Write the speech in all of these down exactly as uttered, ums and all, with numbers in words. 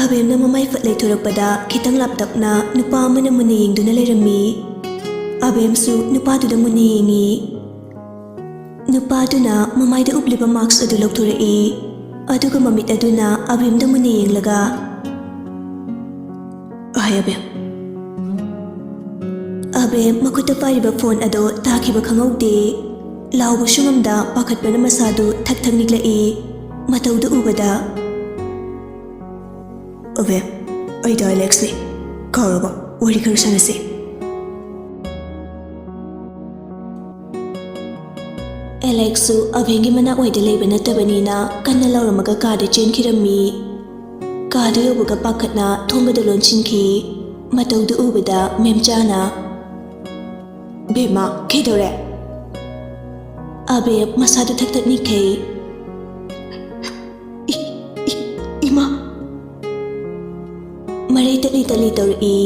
ꯑꯕꯦꯝꯅ ꯃꯃꯥꯏ ꯐꯠ ꯂꯩꯊꯣꯔꯛꯄꯗ ꯈꯤꯇꯪ ꯂꯥꯞꯇꯛꯅ ꯅꯨꯄꯥ ꯑꯃꯅ ꯃꯨꯟꯅ ꯌꯦꯡꯗꯨꯅ ꯂꯩꯔꯝꯃꯤ꯫ ꯑꯕꯦꯝꯁꯨ ꯅꯨꯄꯥꯗꯨꯗ ꯃꯨꯟꯅ ꯌꯦꯡꯉꯤ꯫ ꯅꯨꯄꯥꯗꯨꯅ ꯃꯃꯥꯏꯗ ꯎꯞꯂꯤꯕ ꯃꯥꯛꯁ ꯑꯗꯨ ꯂꯧꯊꯣꯔꯛꯏ, ꯑꯗꯨꯒ ꯃꯃꯤꯠ ꯑꯗꯨꯅ ꯑꯕꯦꯝꯗ ꯃꯨꯟꯅ ꯌꯦꯡꯂꯒ, "ꯑꯍꯩ ꯑꯕꯦꯝ!" ꯑꯕꯦꯝ ꯃꯈꯨꯠꯇ ꯄꯥꯏꯔꯤꯕ ꯐꯣꯟ ꯑꯗꯣ ꯇꯥꯈꯤꯕ ꯈꯪꯍꯧꯗꯦ꯫ ꯂꯥꯎꯕꯁꯨ ꯉꯝꯗ ꯄꯥꯈꯠꯄꯅ ꯃꯁꯥꯗꯨ ꯊꯛ ꯊꯛ ꯅꯤꯛꯂꯛꯏ꯫ ꯃꯇꯧꯗꯨ ꯎꯕꯗ, "ꯑꯕꯦꯝ, ꯑꯩꯗꯣ ꯑꯦꯂꯦꯛꯁꯅꯦ꯫ ꯀꯥꯎꯔꯕꯣ? ꯋꯥꯔꯤ ꯈꯔ ꯁꯥꯟꯅꯁꯦ꯫" ꯑꯦꯂꯦꯛꯁꯁꯨ ꯑꯕꯦꯝꯒꯤ ꯃꯅꯥꯛ ꯑꯣꯏꯗ ꯂꯩꯕ ꯅꯠꯇꯕꯅꯤꯅ ꯀꯟꯅ ꯂꯥꯎꯔꯝꯃꯒ ꯀꯥꯗ ꯆꯦꯟꯈꯤꯔꯝꯃꯤ꯫ ꯀꯥꯗ ꯌꯧꯕꯒ ꯄꯥꯈꯠꯅ ꯊꯣꯡꯕꯗ ꯂꯣꯟꯁꯤꯟꯈꯤ꯫ ꯃꯇꯧꯗꯨ ꯎꯕꯗ ꯃꯦꯝꯆꯥꯅ, "ꯕꯦꯝꯃ, ꯀꯩꯗꯧꯔꯦ?" ꯑꯕꯦꯝ ꯃꯁꯥꯗꯨ ꯊꯛ ꯊꯛ ꯅꯤꯛꯈꯩ꯫ "ꯏ-, ꯏ-, ꯏꯃꯥ!" ꯃꯔꯩ ꯇꯠꯂꯤ ꯇꯠꯂꯤ ꯇꯧꯔꯛꯏ꯫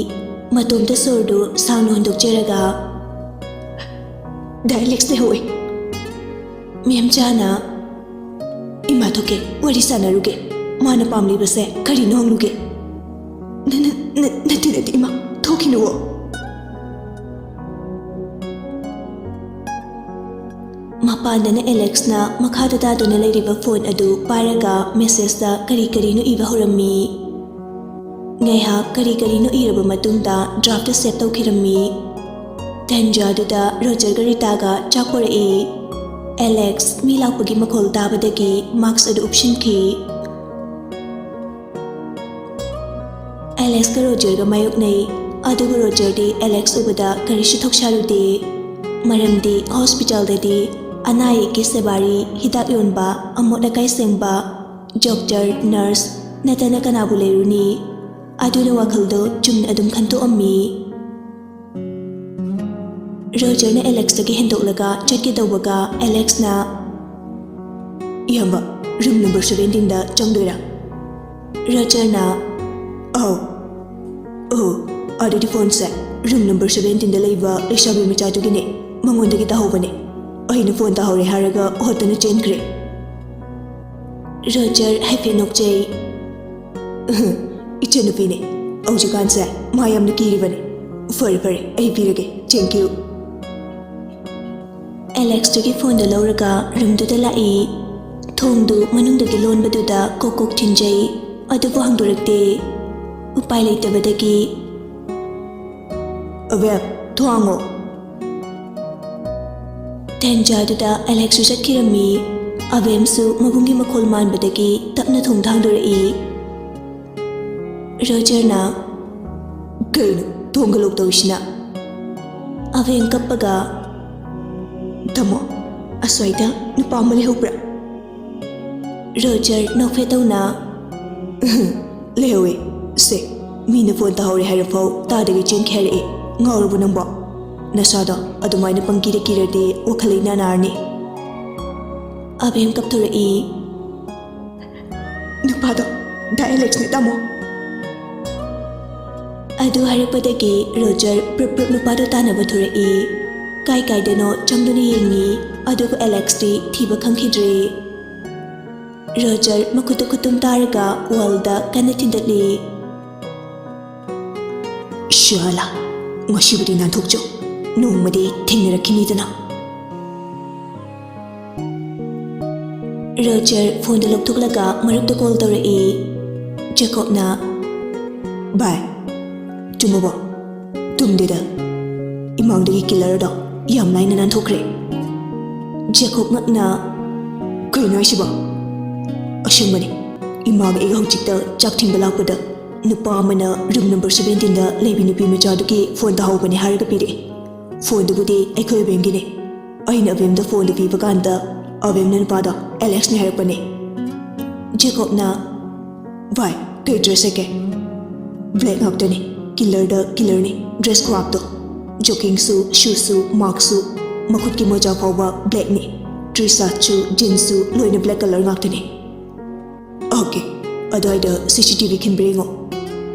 ꯃꯇꯣꯝꯇ ꯁꯣꯔꯗꯨ ꯁꯥꯡꯅ ꯍꯣꯟꯗꯣꯛꯆꯔꯒ, "ꯗꯥ ꯑꯦꯂꯦꯛꯁ ꯂꯩꯍꯧꯋꯦ꯫" ꯃꯦꯝꯆꯥꯅ, "ꯏꯃꯥ ꯊꯣꯛꯀꯦ, ꯋꯥꯔꯤ ꯁꯥꯟꯅꯔꯨꯒꯦ꯫ ꯃꯥꯅ ꯄꯥꯝꯂꯤꯕꯁꯦ ꯀꯔꯤꯅꯣ ꯍꯪꯂꯨꯒꯦ꯫" "ꯅ-, ꯅ-, ꯅ-, ꯅꯠꯇꯦ, ꯅꯠꯇꯦ, ꯏꯃꯥ, ꯊꯣꯛꯈꯤꯅꯨꯋꯣ꯫" ꯃꯄꯥꯟꯗꯅ ꯑꯦꯂꯦꯛꯁꯅ ꯃꯈꯥꯗ ꯇꯥꯗꯨꯅ ꯂꯩꯔꯤꯕ ꯐꯣꯟ ꯑꯗꯨ ꯄꯥꯏꯔꯒ ꯃꯦꯁꯦꯖꯇ ꯀꯔꯤ ꯀꯔꯤꯅꯣ ꯏꯕ ꯍꯧꯔꯝꯃꯤ꯫ ꯉꯥꯏꯍꯥꯛ ꯀꯔꯤ ꯀꯔꯤꯅꯣ ꯏꯔꯕ ꯃꯇꯨꯡꯗ ꯗ꯭ꯔꯥꯐꯇ ꯁꯦꯞ ꯇꯧꯈꯤꯔꯝꯃꯤ꯫ ꯇꯟꯖꯥꯗꯨꯗ ꯔꯣꯖꯔꯒ ꯔꯤꯇꯥꯒ ꯆꯥꯛ ꯄꯨꯔꯛꯏ꯫ ꯑꯦꯂꯦꯛꯁ ꯃꯤ ꯂꯥꯛꯄꯒꯤ ꯃꯈꯣꯜ ꯇꯥꯕꯗꯒꯤ ꯃꯥꯛꯁ ꯑꯗꯨ ꯎꯞꯁꯤꯟꯈꯤ꯫ ꯑꯦꯂꯦꯛꯁꯀ ꯔꯣꯖꯔꯒ ꯃꯥꯌꯣꯛꯅꯩ, ꯑꯗꯨꯕꯨ ꯔꯣꯖꯔꯗꯤ ꯑꯦꯂꯦꯛꯁ ꯎꯕꯗ ꯀꯔꯤꯁꯨ ꯊꯧꯁꯥꯔꯨꯗꯦ꯫ ꯃꯔꯝꯗꯤ ꯍꯣꯁꯄꯤꯇꯥꯜꯗꯗꯤ ꯑꯅꯥ ꯑꯌꯦꯛꯀꯤ ꯁꯦꯕꯥꯔꯤ, ꯍꯤꯗꯥꯛ ꯌꯣꯟꯕ, ꯑꯃꯣꯠ ꯑꯀꯥꯏ ꯁꯦꯡꯕ, ꯗꯣꯛꯇꯔ, ꯅꯔꯁ ꯅꯠꯇꯅ ꯀꯅꯥꯕꯨ ꯂꯩꯔꯨꯅꯤ? ꯑꯗꯨꯅ ꯋꯥꯈꯜꯗꯣ ꯆꯨꯝꯅ ꯑꯗꯨꯝ ꯈꯟꯇꯣꯛꯑꯝꯃꯤ꯫ ꯔꯣꯖꯔꯅ ꯑꯦꯂꯦꯛꯁꯇꯒꯤ ꯍꯦꯟꯗꯣꯛꯂꯒ ꯆꯠꯀꯦ ꯇꯧꯕꯒ ꯑꯦꯂꯦꯛꯁꯅ, "ꯏꯌꯥꯝꯕ, ꯔꯨꯝ ꯅꯝꯕꯔ ꯁꯕꯦꯟꯇꯤꯟꯗ ꯆꯪꯗꯣꯏꯔꯥ?" ꯔꯣꯖꯔꯅ, "ꯑꯧ, ꯑꯣ, ꯑꯗꯨꯗꯤ ꯐꯣꯟꯁꯦ ꯔꯨꯝ ꯅꯝꯕꯔ ꯁꯕꯦꯟꯇꯤꯟꯗ ꯂꯩꯕ ꯂꯩꯁꯥꯕꯤ ꯃꯆꯥꯗꯨꯒꯤꯅꯦ, ꯃꯉꯣꯟꯗꯒꯤ ꯇꯥꯍꯧꯕꯅꯦ꯫ ꯑꯩꯅ ꯐꯣꯟ ꯇꯥꯍꯧꯔꯦ ꯍꯥꯏꯔꯒ ꯍꯣꯠꯇꯅ ꯆꯦꯟꯈ꯭ꯔꯦ꯫" ꯔꯣꯖꯔ ꯍꯥꯏꯐꯦꯠ ꯅꯣꯛꯆꯩ꯫ "ꯎꯍꯨꯝ, ꯏꯆꯟꯅꯨꯄꯤꯅꯦ꯫ ꯍꯧꯖꯤꯛꯀꯥꯟꯁꯦ ꯃꯥ ꯌꯥꯝꯅ ꯀꯤꯔꯤꯕꯅꯦ꯫ ꯐꯔꯦ ꯐꯔꯦ, ꯑꯩ ꯄꯤꯔꯒꯦ꯫ Thank you꯫ ꯑꯦꯂꯦꯛꯁꯇꯒꯤ ꯐꯣꯟꯗꯣ ꯂꯧꯔꯒ ꯔꯨꯝꯗꯨꯗ ꯂꯥꯛꯏ꯫ ꯊꯣꯡꯗꯨ ꯃꯅꯨꯡꯗꯒꯤ ꯂꯣꯟꯕꯗꯨꯗ ꯀꯣꯛ ꯀꯣꯛ ꯊꯤꯟꯖꯩ, ꯑꯗꯨꯕꯨ ꯍꯥꯡꯗꯣꯔꯛꯇꯦ꯫ ꯎꯄꯥꯏ ꯂꯩꯇꯕꯗꯒꯤ, "ꯑꯕꯦꯝ, ꯊꯣꯡ ꯍꯥꯡꯉꯣ!" ꯇꯟꯖꯥꯗꯨꯗ ꯑꯦꯂꯦꯛꯁꯁꯨ ꯆꯠꯈꯤꯔꯝꯃꯤ꯫ ꯑꯕꯦꯝꯁꯨ ꯃꯕꯨꯡꯒꯤ ꯃꯈꯣꯜ ꯃꯥꯟꯕꯗꯒꯤ ꯇꯞꯅ ꯊꯣꯡꯗꯣ ꯍꯥꯡꯗꯣꯔꯛꯏ꯫ ꯔꯣꯖꯔꯅ, "ꯀꯩꯅꯣ ꯊꯣꯡꯒ ꯂꯣꯛ ꯇꯧꯔꯤꯁꯤꯅ?" ꯑꯕꯦꯝ ꯀꯞꯄꯒ, "ꯇꯥꯃꯣ, ꯑꯁ꯭ꯋꯥꯏꯗ ꯅꯨꯄꯥ ꯑꯃ ꯂꯩꯍꯧꯕ꯭ꯔꯥ?" ꯔꯣꯖꯔ ꯅꯣꯛꯐꯦꯠ ꯇꯧꯅ, "ꯂꯩꯍꯧꯋꯦ꯫ ꯁꯦ, ꯃꯤꯅ ꯐꯣꯟ ꯇꯥꯍꯧꯔꯦ ꯍꯥꯏꯔꯐꯥꯎ ꯇꯥꯗꯒꯩ ꯆꯦꯟꯈꯤ ꯍꯥꯏꯔꯛꯑꯦ꯫ ꯉꯥꯎꯔꯕꯣ ꯅꯪꯕꯣ? ꯅꯁꯥꯗꯣ ꯑꯗꯨꯃꯥꯏꯅ ꯄꯪꯀꯤꯗ ꯀꯤꯔꯗꯤ ꯋꯥꯈꯜ ꯂꯩꯅꯥ ꯅꯥꯔꯅꯤ꯫" ꯑꯕꯦꯝ ꯀꯞꯊꯣꯔꯛꯏ꯫ "ꯅꯨꯄꯥꯗꯣ ꯗꯥ ꯑꯦꯂꯦꯛꯁꯅꯦ, ꯇꯥꯃꯣ꯫" ꯑꯗꯨ ꯍꯥꯏꯔꯛꯄꯗꯒꯤ ꯔꯣꯖꯔ ꯄ꯭ꯔꯨꯞ ꯄ꯭ꯔꯨꯞ ꯅꯨꯄꯥꯗꯣ ꯇꯥꯟꯅꯕ ꯊꯣꯔꯛꯏ꯫ ꯀꯥꯏ ꯀꯥꯏꯗꯅꯣ ꯆꯪꯗꯨꯅ ꯌꯦꯡꯉꯤ, ꯑꯗꯨꯕꯨ ꯑꯦꯂꯦꯛꯁꯇꯤ ꯊꯤꯕ ꯈꯪꯈꯤꯗ꯭ꯔꯦ꯫ ꯔꯣꯖꯔ ꯃꯈꯨꯠꯇ ꯈꯨꯠꯇꯨꯝ ꯇꯥꯔꯒ ꯋꯥꯜꯗ ꯀꯟꯅ ꯊꯤꯟꯗꯠꯂꯤ꯫ "ꯁ꯭ꯌꯥꯂꯥ, ꯉꯁꯤꯕꯨꯗꯤ ꯅꯥꯟꯊꯣꯛꯆꯧ, ꯅꯣꯡꯃꯗꯤ ꯊꯦꯡꯅꯔꯛꯈꯤꯅꯤꯗꯅ꯫" ꯔꯣꯖꯔ ꯐꯣꯟꯗꯨ ꯂꯧꯊꯣꯛꯂꯒ ꯃꯔꯨꯞꯇ ꯀꯣꯜ ꯇꯧꯔꯛꯏ꯫ ꯖꯦꯀꯣꯕꯅ, "ꯚꯥꯏ, ꯇꯨꯝꯃꯕꯣ?" "ꯇꯨꯝꯗꯦꯗ꯫ ꯏꯃꯥꯡꯗꯒꯤ ꯀꯤꯂꯔꯗꯣ ꯌꯥꯝ ꯂꯥꯏꯅ ꯅꯥꯟꯊꯣꯛꯈ꯭ꯔꯦ꯫" ꯖꯦꯀꯣꯕ ꯉꯛꯅ, "ꯀꯩꯅꯣ ꯍꯥꯏꯁꯤꯕꯣ?" "ꯑꯁꯦꯡꯕꯅꯦ꯫ ꯏꯃꯥꯒ ꯑꯩꯒ ꯍꯧꯖꯤꯛꯇ ꯆꯥꯛ ꯊꯤꯟꯕ ꯂꯥꯛꯄꯗ ꯅꯨꯄꯥ ꯑꯃꯅ ꯔꯨꯝ ꯅꯝꯕꯔ ꯁꯚꯦꯟꯇꯤꯟꯗ ꯂꯩꯕꯤ ꯅꯨꯄꯤ ꯃꯆꯥꯗꯨꯒꯤ ꯐꯣꯟ ꯇꯥꯍꯧꯕꯅꯦ ꯍꯥꯏꯔꯒ ꯄꯤꯔꯛꯑꯦ꯫ ꯐꯣꯟꯗꯨꯕꯨꯗꯤ ꯑꯩꯈꯣꯏ ꯑꯕꯦꯝꯒꯤꯅꯦ꯫ ꯑꯩꯅ ꯑꯕꯦꯝꯗ ꯐꯣꯟꯗꯨ ꯄꯤꯕ ꯀꯥꯟꯗ ꯑꯕꯦꯝꯅ ꯅꯨꯄꯥꯗꯣ ꯑꯦꯂꯦꯛꯁꯅꯦ ꯍꯥꯏꯔꯛꯄꯅꯦ꯫" ꯖꯦꯀꯣꯕꯅ, "ꯚꯥꯏ, ꯀꯩ ꯗ꯭ꯔꯦꯁ ꯁꯦꯠꯀꯦ?" "ꯕ꯭ꯂꯦꯛ ꯉꯥꯛꯇꯅꯦ꯫ ꯀꯤꯂꯔꯗ ꯀꯤꯂꯔꯅꯦ ꯗ꯭ꯔꯦꯁ ꯈꯨꯍꯥꯞꯇꯣ꯫ ꯖꯣꯀꯤꯡꯁꯨ, ꯁꯨꯁꯁꯨ, ꯃꯥꯛꯁꯁꯨ, ꯃꯈꯨꯠꯀꯤ ꯃꯣꯖꯥ ꯐꯥꯎꯕ ꯕ꯭ꯂꯦꯛꯅꯦ꯫ ꯇꯤ ꯁꯥꯔꯠꯁꯨ, ꯖꯤꯟꯁꯁꯨ ꯂꯣꯏꯅ ꯕ꯭ꯂꯦꯛ ꯀꯂꯔ ꯉꯥꯛꯇꯅꯦ꯫" "ꯑꯣꯀꯦ, ꯑꯗꯨꯋꯥꯏꯗ ꯁꯤ ꯁꯤ ꯇꯤ ꯚꯤ ꯈꯤꯟꯕ꯭ꯔꯥ ꯌꯦꯡꯉꯣ꯫"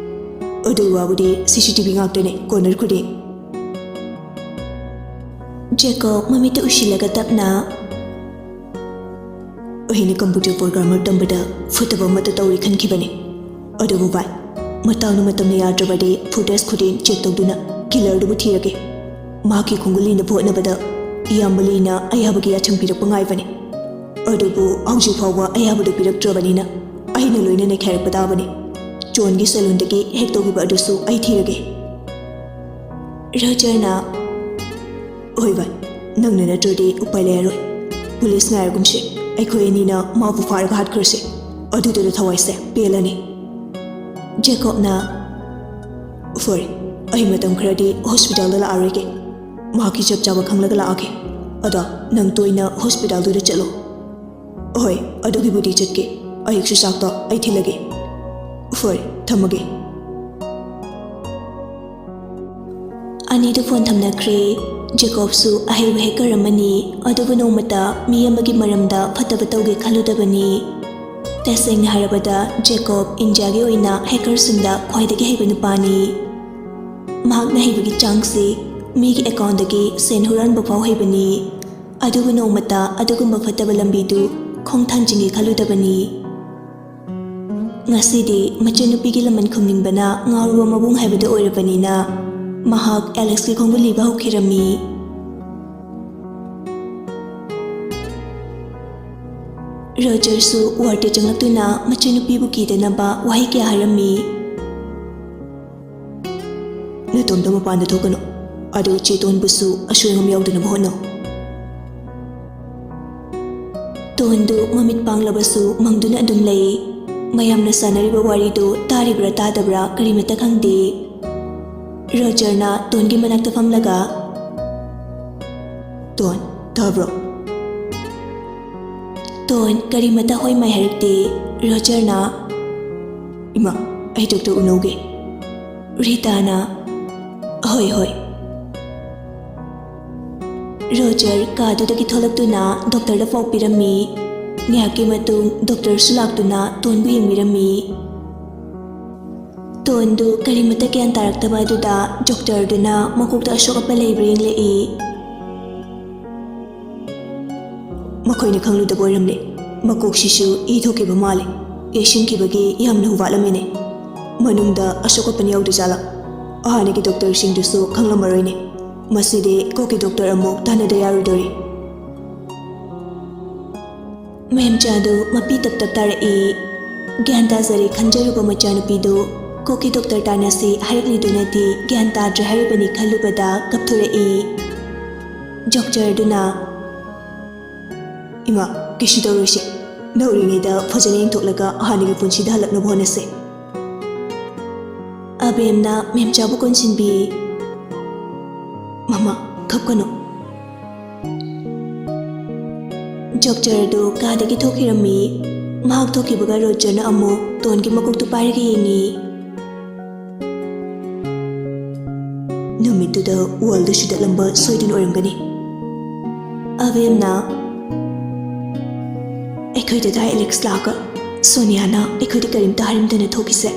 ꯑꯗꯨ ꯋꯥꯕꯨꯗꯤ ꯁꯤ ꯁꯤ ꯇꯤ ꯚꯤ ꯉꯥꯛꯇꯅꯦ, ꯀꯣꯔꯅꯔ ꯈꯨꯗꯤꯡ꯫ ꯖꯦꯀꯣꯕ ꯃꯃꯤꯠꯇ ꯎꯏꯁꯤꯜꯂꯒ ꯇꯞꯅ, "ꯑꯩꯅ ꯀꯝꯄ꯭ꯌꯨꯇꯔ ꯄ꯭ꯔꯣꯒ꯭ꯔꯥꯃꯔ ꯇꯝꯕꯗ ꯐꯠꯇꯕ ꯑꯃꯠꯇ ꯇꯧꯔꯣꯏ ꯈꯟꯈꯤꯕꯅꯦ꯫ ꯑꯗꯨꯕꯨ ꯚꯥꯏ, ꯃꯇꯥꯡꯅ ꯃꯇꯝꯅ ꯌꯥꯗ꯭ꯔꯕꯗꯤ footage ꯈꯨꯗꯤꯡ check ꯇꯧꯗꯨꯅ killer ꯗꯨꯕꯨ ꯊꯤꯔꯒꯦ꯫ ꯃꯍꯥꯛꯀꯤ ꯈꯣꯡꯒꯨꯜ ꯂꯤꯅꯕ ꯍꯣꯠꯅꯕꯗ ꯏꯌꯥꯝꯕ ꯂꯤꯅ ꯑꯌꯥꯕꯒꯤ ꯌꯥꯊꯪ ꯄꯤꯔꯛꯄ ꯉꯥꯏꯕꯅꯤ꯫ ꯑꯗꯨꯕꯨ ꯍꯧꯖꯤꯛ ꯐꯥꯎꯕ ꯑꯌꯥꯕꯗꯨ ꯄꯤꯔꯛꯇ꯭ꯔꯕꯅꯤꯅ ꯑꯩꯅ ꯂꯣꯏꯅ ꯅꯩꯈꯥꯏꯔꯛꯄ ꯇꯥꯕꯅꯤ꯫ ꯖꯣꯟꯒꯤ saloon ꯗꯒꯤ hack ꯇꯧꯈꯤꯕ ꯑꯗꯨꯁꯨ ꯑꯩ ꯊꯤꯔꯒꯦ꯫ ꯔꯣꯖꯔꯅ, "ꯍꯣꯏ ꯚꯥꯏ, ꯅꯪꯅ ꯅꯠꯇ꯭ꯔꯗꯤ ꯎꯄꯥꯏ ꯂꯩꯔꯔꯣꯏ꯫ Police ꯉꯥꯏꯔꯒꯨꯝꯁꯤ꯫ ꯑꯩꯈꯣꯏ ꯑꯅꯤꯅ ꯃꯥꯕꯨ ꯐꯥꯔꯒ ꯍꯥꯠꯈ꯭ꯔꯁꯤ꯫ ꯑꯗꯨꯗꯨꯗ ꯊꯋꯥꯏꯁꯦ ꯄꯦꯜꯂꯅꯤ꯫" ꯖꯦꯀꯣꯕꯅ, "ꯐꯔꯦ, ꯑꯩ ꯃꯇꯝ ꯈꯔꯗꯤ hospital ꯗ ꯂꯥꯛꯑꯔꯣꯏꯒꯦ꯫ ꯃꯍꯥꯛꯀꯤ ꯆꯞ ꯆꯥꯕ ꯈꯪꯂꯒ ꯂꯥꯛꯑꯒꯦ꯫ ꯑꯗꯣ ꯅꯪ ꯇꯣꯏꯅ hospital ꯗꯨꯗ ꯆꯠꯂꯣ꯫" "ꯍꯣꯏ, ꯑꯗꯨꯒꯤꯕꯨꯗꯤ ꯆꯠꯀꯦ꯫ ꯑꯌꯨꯛꯁꯨ ꯆꯥꯛꯇꯣ ꯑꯩ ꯊꯤꯜꯂꯒꯦ꯫ ꯐꯔꯦ, ꯊꯝꯃꯒꯦ꯫" ꯑꯅꯤꯗꯨ phone ꯊꯝꯅꯈ꯭ꯔꯦ꯫ ꯖꯦꯀꯣꯕꯁꯨ ꯑꯍꯩꯕ hacker ꯑꯃꯅꯤ, ꯑꯗꯨꯕꯨ ꯅꯣꯡꯃꯇ ꯃꯤ ꯑꯃꯒꯤ ꯃꯔꯝꯗ ꯐꯠꯇꯕ ꯇꯧꯒꯦ ꯈꯜꯂꯨꯗꯕꯅꯤ꯫ ꯇꯁꯦꯡꯅ ꯍꯥꯏꯔꯕꯗ, ꯖꯦꯀꯣꯕ ꯏꯟꯗꯤꯌꯥꯒꯤ ꯑꯣꯏꯅ hacker ꯁꯤꯡꯗ ꯈ꯭ꯋꯥꯏꯗꯒꯤ ꯍꯩꯕ ꯅꯨꯄꯥꯅꯤ꯫ ꯃꯍꯥꯛꯅ ꯍꯩꯕꯒꯤ ꯆꯥꯡꯁꯤ ꯃꯤꯒꯤ account ꯗꯒꯤ ꯁꯦꯟ ꯍꯨꯔꯥꯟꯕ ꯐꯥꯎ ꯍꯩꯕꯅꯤ꯫ ꯑꯗꯨꯕꯨ ꯅꯣꯡꯃꯇ ꯑꯗꯨꯒꯨꯝꯕ ꯐꯠꯇꯕ ꯂꯝꯕꯤꯗꯨ ꯈꯣꯡ ꯊꯥꯡꯖꯤꯟꯒꯦ ꯈꯜꯂꯨꯗꯕꯅꯤ꯫ ꯉꯁꯤꯗꯤ ꯃꯆꯟꯅꯨꯄꯤꯒꯤ ꯂꯃꯟ ꯈꯨꯝꯅꯤꯡꯕꯅ ꯉꯥꯎꯔꯕ ꯃꯕꯨꯡ ꯍꯥꯏꯕꯗꯨ ꯑꯣꯏꯔꯕꯅꯤꯅ, ꯃꯍꯥꯛ ꯑꯦꯂꯦꯛꯁꯀꯤ ꯈꯣꯡꯒꯨꯜ ꯂꯤꯕ ꯍꯧꯈꯤꯔꯝꯃꯤ꯫ ꯔꯣꯖꯔꯁꯨ ward ꯇ ꯆꯪꯂꯛꯇꯨꯅ ꯃꯆꯟꯅꯨꯄꯤꯕꯨ ꯀꯤꯗꯅꯕ ꯋꯥꯍꯩ ꯀꯌꯥ ꯍꯥꯏꯔꯝꯃꯤ꯫ "ꯅꯇꯣꯝꯇ ꯃꯄꯥꯟꯗ ꯊꯣꯛꯀꯅꯨ, ꯑꯗꯨ ꯆꯦ ꯇꯣꯟꯕꯨꯁꯨ ꯑꯁꯣꯏ ꯑꯉꯥꯝ ꯌꯥꯎꯗꯅꯕ ꯍꯣꯠꯅꯧ꯫" ꯇꯣꯟꯗꯨ ꯃꯃꯤꯠ ꯄꯥꯡꯂꯕꯁꯨ ꯃꯪꯗꯨꯅ ꯑꯗꯨꯝ ꯂꯩ꯫ ꯃꯌꯥꯝꯅ ꯁꯥꯟꯅꯔꯤꯕ ꯋꯥꯔꯤꯗꯨ ꯇꯥꯔꯤꯕ꯭ꯔꯥ ꯇꯥꯗꯕ꯭ꯔꯥ ꯀꯔꯤꯃꯠꯇ ꯈꯪꯗꯦ꯫ ꯔꯣꯖꯔꯅ ꯇꯣꯟꯒꯤ ꯃꯅꯥꯛꯇ ꯐꯝꯂꯒ, "ꯇꯣꯟ, ꯇꯥꯕ꯭ꯔꯣ?" ꯇꯣꯟ ꯀꯔꯤꯃꯠꯇ ꯍꯣꯏ ꯃꯥꯏ ꯍꯥꯏꯔꯛꯇꯦ꯫ ꯔꯣꯖꯔꯅ, "ꯏꯃꯥ, ꯑꯩ doctor ꯎꯅꯧꯒꯦ꯫" ꯔꯤꯇꯥꯅ, "ꯍꯣꯏ, ꯍꯣꯏ꯫" ꯔꯣꯖꯔ ꯀꯥꯗꯨꯗꯒꯤ ꯊꯣꯛꯂꯛꯇꯨꯅ doctor ꯗ ꯄꯥꯎ ꯄꯤꯔꯝꯃꯤ꯫ ꯉꯥꯏꯍꯥꯛꯀꯤ ꯃꯇꯨꯡ doctor ꯁꯨ ꯂꯥꯛꯇꯨꯅ ꯇꯣꯟꯕꯨ ꯌꯦꯡꯕꯤꯔꯝꯃꯤ꯫ ꯇꯣꯟꯗꯨ ꯀꯔꯤꯃꯠꯇ ꯒ꯭ꯌꯥꯟ ꯇꯥꯔꯛꯇꯕ ꯑꯗꯨꯗ doctor ꯗꯨꯅ ꯃꯀꯣꯛꯇ ꯑꯁꯣꯛ ꯑꯄꯟ ꯂꯩꯕ꯭ꯔꯥ ꯌꯦꯡꯂꯛꯏ꯫ "ꯃꯈꯣꯏꯅ ꯈꯪꯂꯨꯗꯕ ꯑꯣꯏꯔꯝꯂꯦ꯫ ꯃꯀꯣꯛꯁꯤꯁꯨ ꯏ ꯊꯣꯛꯈꯤꯕ ꯃꯥꯜꯂꯦ꯫ ꯌꯩꯁꯤꯟꯈꯤꯕꯒꯤ ꯌꯥꯝꯅ ꯍꯨꯕꯥꯠꯂꯝꯃꯤꯅꯦ꯫" ꯃꯅꯨꯡꯗ ꯑꯁꯣꯛ ꯑꯄꯟ ꯌꯥꯎꯗ꯭ꯔꯖꯥꯠꯂꯥ? ꯍꯥꯟꯅꯒꯤ ꯗꯣꯛꯇꯔꯁꯤꯡꯗꯨꯁꯨ ꯈꯪꯂꯝꯃꯔꯣꯏꯅꯦ꯫ ꯃꯁꯤꯗꯤ ꯀꯣꯛꯀꯤ ꯗꯣꯛꯇꯔ ꯑꯃꯨꯛ ꯇꯥꯟꯅꯗ ꯌꯥꯔꯣꯏꯗꯧꯔꯤ꯫ ꯃꯦꯝꯆꯥꯗꯨ ꯃꯄꯤ ꯇꯞ ꯇꯞ ꯇꯥꯔꯛꯏ꯫ ꯒ꯭ꯌꯥꯟ ꯇꯥꯖꯔꯦ ꯈꯟꯖꯔꯨꯕ ꯃꯆꯥꯅꯨꯄꯤꯗꯨ ꯀꯣꯛꯀꯤ ꯗꯣꯛꯇꯔ ꯇꯥꯟꯅꯁꯤ ꯍꯥꯏꯔꯛꯂꯤꯗꯨꯅꯗꯤ ꯒ꯭ꯌꯥꯟ ꯇꯥꯗ꯭ꯔꯦ ꯍꯥꯏꯔꯤꯕꯅꯤ ꯈꯜꯂꯨꯕꯗ ꯀꯞꯊꯣꯔꯛꯏ꯫ ꯗꯣꯛꯇꯔꯗꯨꯅ, "ꯏꯃꯥ, ꯀꯩꯁꯨ ꯇꯧꯔꯣꯏꯁꯦ꯫ ꯅꯧꯔꯤꯉꯩꯗ ꯐꯖꯅ ꯌꯦꯡꯊꯣꯛꯂꯒ ꯍꯥꯟꯅꯒꯤ ꯄꯨꯟꯁꯤꯗ ꯍꯜꯂꯛꯅꯕ ꯍꯣꯠꯅꯁꯦ꯫" ꯑꯕꯦꯝꯅ ꯃꯦꯝꯆꯥꯕꯨ ꯀꯣꯟꯁꯤꯟꯕꯤ꯫ "ꯃꯃꯥ, ꯀꯞꯀꯅꯨ꯫" ꯗꯣꯛꯇꯔꯗꯨ ꯀꯥꯗꯒꯤ ꯊꯣꯛꯈꯤꯔꯝꯃꯤ꯫ ꯃꯍꯥꯛ ꯊꯣꯛꯈꯤꯕꯒ ꯔꯣꯖꯔꯅ ꯑꯃꯨꯛ ꯇꯣꯟꯒꯤ ꯃꯀꯣꯛꯇꯨ ꯄꯥꯏꯔꯒ ꯌꯦꯡꯉꯤ꯫ "ꯅꯨꯃꯤꯠꯇꯨꯗ ꯋꯥꯜꯗ ꯁꯤꯗꯠꯂꯝꯕ ꯁꯣꯏꯗꯅ ꯑꯣꯏꯔꯝꯒꯅꯤ꯫" ꯑꯕꯦꯝꯅ, "ꯑꯩꯈꯣꯏ ꯗꯗꯥ ꯑꯦꯂꯦꯛꯁ ꯂꯥꯛꯑꯒ ꯁꯣꯅꯤꯌꯥꯅ ꯑꯩꯈꯣꯏꯗ ꯀꯔꯤꯝꯇ ꯍꯥꯏꯔꯝꯗꯅ ꯊꯣꯛꯈꯤꯁꯦ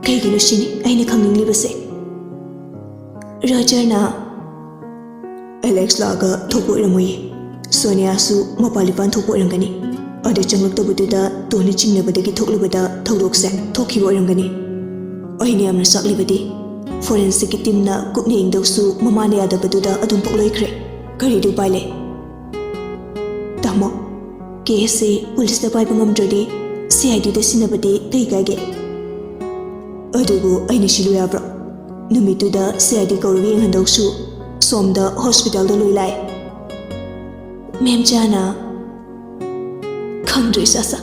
ꯀꯩꯒꯤꯅꯣ ꯁꯤꯅꯤ ꯑꯩꯅ ꯈꯪꯅꯤꯡꯂꯤꯕꯁꯦ꯫" ꯔꯣꯖꯔꯅ, "ꯑꯦꯂꯦꯛꯁ ꯂꯥꯛꯑꯒ ꯊꯣꯛꯄ ꯑꯣꯏꯔꯝꯃꯣꯏꯌꯦ꯫ ꯁꯣꯅꯤꯌꯥꯁꯨ ꯃꯄꯥꯟ ꯂꯤꯄꯥꯟ ꯊꯣꯛꯄ ꯑꯣꯏꯔꯝꯒꯅꯤ꯫ ꯑꯗ ꯆꯪꯂꯛꯇꯕꯗꯨꯗ ꯇꯣꯟꯅ ꯆꯤꯡꯅꯕꯗꯒꯤ ꯊꯣꯛꯂꯨꯕꯗ ꯊꯧꯗꯣꯛꯁꯦ ꯊꯣꯛꯈꯤꯕ ꯑꯣꯏꯔꯝꯒꯅꯤ꯫ ꯑꯩꯅ ꯌꯥꯝꯅ ꯆꯥꯛꯂꯤꯕꯗꯤ ꯐꯣꯔꯦꯟꯁꯤꯛꯀꯤ ꯇꯤꯝꯅ ꯀꯨꯞꯅ ꯌꯦꯡꯗꯧꯁꯨ ꯃꯃꯥꯅ ꯌꯥꯗꯕꯗꯨꯗ ꯑꯗꯨꯝ ꯄꯣꯛꯂꯣꯏꯈ꯭ꯔꯦ꯫ ꯀꯔꯤꯗꯤ ꯎꯄꯥꯏ ꯂꯩ?" "ꯇꯥꯃꯣ, ꯀꯦꯁꯁꯦ ꯄꯨꯂꯤꯁꯇ ꯄꯥꯏꯕ ꯉꯝꯗ꯭ꯔꯗꯤ ꯁꯤ ꯑꯥꯏ ꯗꯤꯗ ꯁꯤꯟꯅꯕꯗꯤ ꯀꯩ ꯀꯥꯏꯒꯦ? ꯑꯗꯨꯕꯨ ꯑꯩꯅ ꯁꯤꯜꯂꯨ ꯌꯥꯕ꯭ꯔꯣ? ꯅꯨꯃꯤꯠꯇꯨꯗ ꯁꯤ ꯑꯥꯏ ꯗꯤ ꯀꯧꯔꯒ ꯌꯦꯡꯍꯟꯗꯧꯁꯨ ꯁꯣꯝꯗ ꯍꯣꯁꯄꯤꯇꯥꯜꯗ ꯂꯣꯏ ꯂꯥꯛꯑꯦ꯫" ꯃꯦꯝꯆꯥꯅ, "ꯈꯪꯗ꯭ꯔꯦ ꯁꯥꯁꯥ,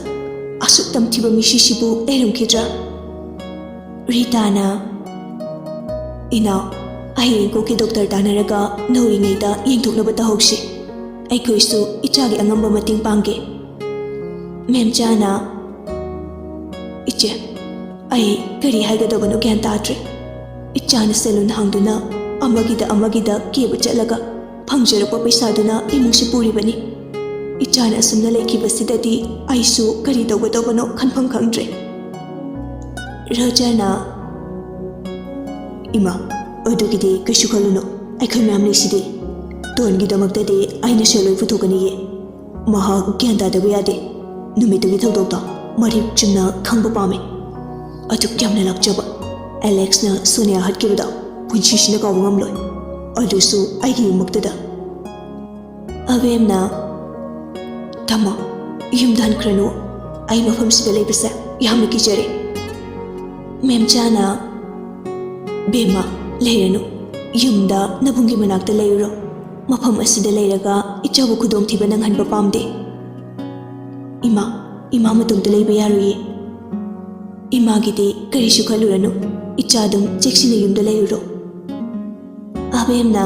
ꯑꯁꯨꯛ ꯇꯝꯊꯤꯕ ꯃꯤꯁꯤꯁꯤꯕꯨ ꯂꯩꯔꯝꯈꯤꯗ꯭ꯔꯥ?" ꯔꯤꯇꯥꯅ, "ꯏꯅꯥꯎ, ꯍꯌꯦꯡ ꯀꯣꯛꯀꯤ ꯗꯣꯛꯇꯔ ꯇꯥꯟꯅꯔꯒ ꯅꯧꯔꯤꯉꯩꯗ ꯌꯦꯡꯊꯣꯛꯅꯕ ꯇꯧꯍꯧꯁꯤ꯫ ꯑꯩꯈꯣꯏꯁꯨ ꯏꯆꯥꯒꯤ ꯑꯉꯝꯕ ꯃꯇꯦꯡ ꯄꯥꯡꯒꯦ꯫" ꯃꯦꯝꯆꯥꯅ, "ꯏꯆꯦ, ꯑꯩ ꯀꯔꯤ ꯍꯥꯏꯒꯗꯕꯅꯣ ꯒ꯭ꯌꯥꯟ ꯇꯥꯗ꯭ꯔꯦ꯫ ꯏꯆꯥꯅ ꯁꯦꯂꯨꯟ ꯍꯥꯡꯗꯨꯅ ꯑꯃꯒꯤꯗ ꯑꯃꯒꯤꯗ ꯀꯦꯕ ꯆꯠꯂꯒ ꯐꯪꯖꯔꯛꯄ ꯄꯩꯁꯥꯗꯨꯅ ꯏꯃꯨꯡꯁꯤ ꯄꯨꯔꯤꯕꯅꯤ꯫ ꯏꯆꯥꯅ ꯑꯁꯨꯝꯅ ꯂꯩꯈꯤꯕꯁꯤꯗꯗꯤ ꯑꯩꯁꯨ ꯀꯔꯤ ꯇꯧꯒꯗꯧꯕꯅꯣ ꯈꯟꯐꯝ ꯈꯪꯗ꯭ꯔꯦ꯫" ꯔꯣꯖꯔꯅ, "ꯏꯃꯥ, ꯑꯗꯨꯒꯤꯗꯤ ꯀꯩꯁꯨ ꯈꯜꯂꯨꯅꯨ, ꯑꯩꯈꯣꯏ ꯃꯌꯥꯝ ꯂꯩꯁꯤꯗꯤ꯫ ꯇꯣꯟꯒꯤꯗꯃꯛꯇꯗꯤ ꯑꯩꯅ ꯁꯦꯜ ꯂꯣꯏ ꯄꯨꯊꯣꯛꯀꯅꯤꯌꯦ꯫ ꯃꯍꯥꯛ ꯒ꯭ꯌꯥꯟ ꯇꯥꯗꯕ ꯌꯥꯗꯦ꯫ ꯅꯨꯃꯤꯠꯇꯨꯒꯤ ꯊꯧꯗꯣꯛꯇꯣ ꯃꯔꯤꯛ ꯆꯨꯝꯅ ꯈꯪꯕ ꯄꯥꯝꯃꯤ꯫" ꯑꯗꯨꯛ ꯌꯥꯝꯅ ꯂꯥꯛꯆꯕ ꯑꯦꯂꯦꯛꯁꯅ ꯁꯣꯅꯤꯌꯥ ꯍꯥꯠꯈꯤꯕꯗꯣ ꯄꯨꯟꯁꯤꯁꯤꯅ ꯀꯥꯎꯕ ꯉꯝꯂꯣꯏ꯫ ꯑꯗꯨꯁꯨ ꯑꯩꯒꯤ ꯌꯨꯝꯃꯛꯇꯗ꯫ ꯑꯕꯦꯝꯅ, "ꯇꯥꯃꯣ, ꯌꯨꯝꯗ ꯍꯟꯈ꯭ꯔꯅꯨ꯫ ꯑꯩ ꯃꯐꯝꯁꯤꯗ ꯂꯩꯕꯁꯦ ꯌꯥꯝꯅ ꯀꯤꯖꯔꯦ꯫" ꯃꯦꯝꯆꯥꯅ, "ꯕꯦꯝꯃ, ꯂꯩꯔꯅꯨ꯫ ꯌꯨꯝꯗ ꯅꯕꯨꯡꯒꯤ ꯃꯅꯥꯛꯇ ꯂꯩꯔꯨꯔꯣ꯫ ꯃꯐꯝ ꯑꯁꯤꯗ ꯂꯩꯔꯒ ꯏꯆꯥꯕꯨ ꯈꯨꯗꯣꯡꯊꯤꯕ ꯅꯪꯍꯟꯕ ꯄꯥꯝꯗꯦ꯫ ꯏꯃꯥ, ꯏꯃꯥ ꯃꯇꯣꯝꯇ ꯂꯩꯕ ꯌꯥꯔꯣꯏꯌꯦ꯫ ꯏꯃꯥꯒꯤꯗꯤ ꯀꯔꯤꯁꯨ ꯈꯜꯂꯨꯔꯅꯨ꯫ ꯏꯆꯥ ꯑꯗꯨꯝ ꯆꯦꯛꯁꯤꯟꯅ ꯌꯨꯝꯗ ꯂꯩꯔꯨꯔꯣ꯫" ꯑꯕꯦꯝꯅ,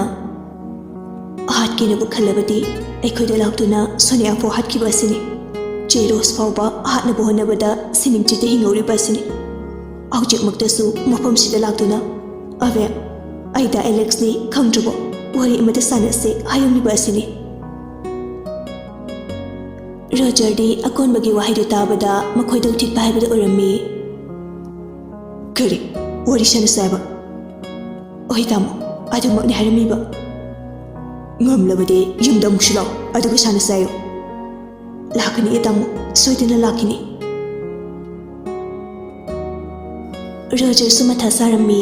"ꯍꯥꯠꯀꯦꯅꯕꯨ ꯈꯜꯂꯕꯗꯤ ꯑꯩꯈꯣꯏꯗ ꯂꯥꯛꯇꯨꯅ ꯁꯣꯅꯤꯌꯥ ꯐꯥꯎ ꯍꯥꯠꯈꯤꯕ ꯑꯁꯤꯅꯤ꯫ ꯆꯦ ꯔꯣꯁ ꯐꯥꯎꯕ ꯍꯥꯠꯅꯕ ꯍꯣꯠꯅꯕꯗ ꯁꯤꯅꯤꯡꯆꯤꯠꯇ ꯍꯤꯡꯍꯧꯔꯤꯕ ꯑꯁꯤꯅꯤ꯫ ꯍꯧꯖꯤꯛꯃꯛꯇꯁꯨ ꯃꯐꯝꯁꯤꯗ ꯂꯥꯛꯇꯨꯅ, ꯑꯕꯦꯝ, ꯑꯩꯗ ꯑꯦꯂꯦꯛꯁꯅꯤ ꯈꯪꯗ꯭ꯔꯕꯣ? ꯋꯥꯔꯤ ꯑꯃꯇ ꯁꯥꯟꯅꯁꯦ ꯍꯥꯏꯔꯝꯂꯤꯕ ꯑꯁꯤꯅꯤ꯫" ꯔꯣꯖꯔꯗꯤ ꯑꯀꯣꯟꯕꯒꯤ ꯋꯥꯍꯩꯗꯨ ꯇꯥꯕꯗ ꯃꯈꯣꯏꯗ ꯎꯊꯤꯠꯄ ꯍꯥꯏꯕꯗꯨ ꯑꯣꯏꯔꯝꯃꯤ꯫ "ꯀꯔꯤ? ꯋꯥꯔꯤ ꯁꯥꯟꯅꯁꯦ ꯍꯥꯏꯕ?" "ꯍꯣꯏ ꯇꯥꯃꯣ, ꯑꯗꯨꯃꯛꯅꯤ ꯍꯥꯏꯔꯝꯃꯤꯕ꯫" "ꯉꯝꯂꯕꯗꯤ ꯌꯨꯝꯗ ꯑꯃꯨꯛꯁꯨ ꯂꯥꯛꯑꯣ, ꯑꯗꯨꯒ ꯁꯥꯟꯅꯁꯦ ꯍꯥꯏꯌꯨ꯫" "ꯂꯥꯛꯀꯅꯤ ꯇꯥꯃꯣ, ꯁꯣꯏꯗꯅ ꯂꯥꯛꯀꯅꯤ꯫" ꯔꯣꯖꯔꯁꯨ ꯃꯊꯥ ꯁꯥꯔꯝꯃꯤ꯫